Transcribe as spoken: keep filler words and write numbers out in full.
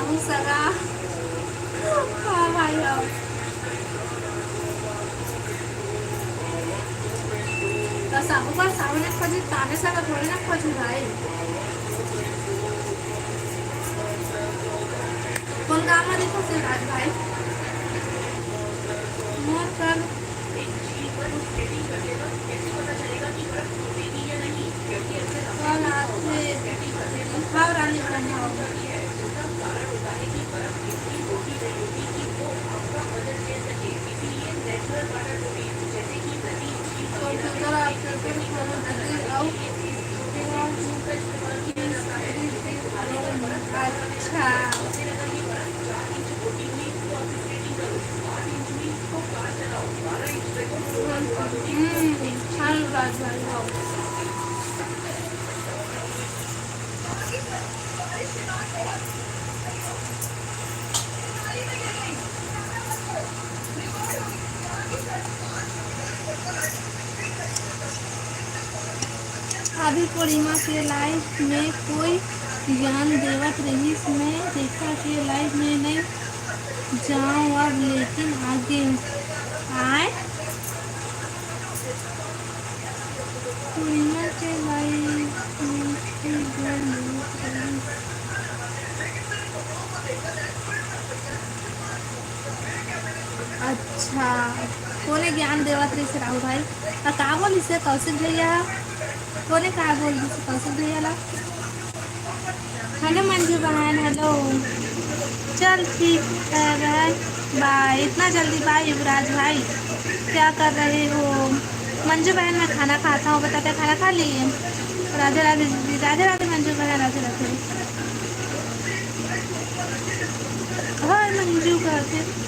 सगा। हाँ भाई, हाँ। तो साबु का साबुन एक खोजी, ताने सगा थोड़ी ना खोजी भाई। कौन काम है देखो शिवराज भाई? मोर कर। कल आते दिखाओ रानी बनाओ। अच्छा। हम्म, हाँ, बात भाई, हाँ। अभी पूर्णिमा के लाइव में कोई ज्ञान देवत रहिस, मैं देखा के लाइव में नहीं जाऊँ अब, लेकिन आगे आए। पूर्णिमा के लाइव में कोई ज्ञान देवत रहिस। अच्छा, कोने ज्ञान देवत रहिस राहुल भाई? त का बोलिस हे कौशिक भैया? कोने का बोल दिस कौशिक भैया ला? हेलो मंजू बहन, हेलो। चल ठीक है बहन, बाय। इतना जल्दी बाय युवराज भाई, क्या कर रहे हो? मंजू बहन, मैं खाना खाता हूँ, बताते खाना खा लिए? राधे राधे दीदी, राधे राधे मंजू बहन, राधे राधे। हाय मंजू करके।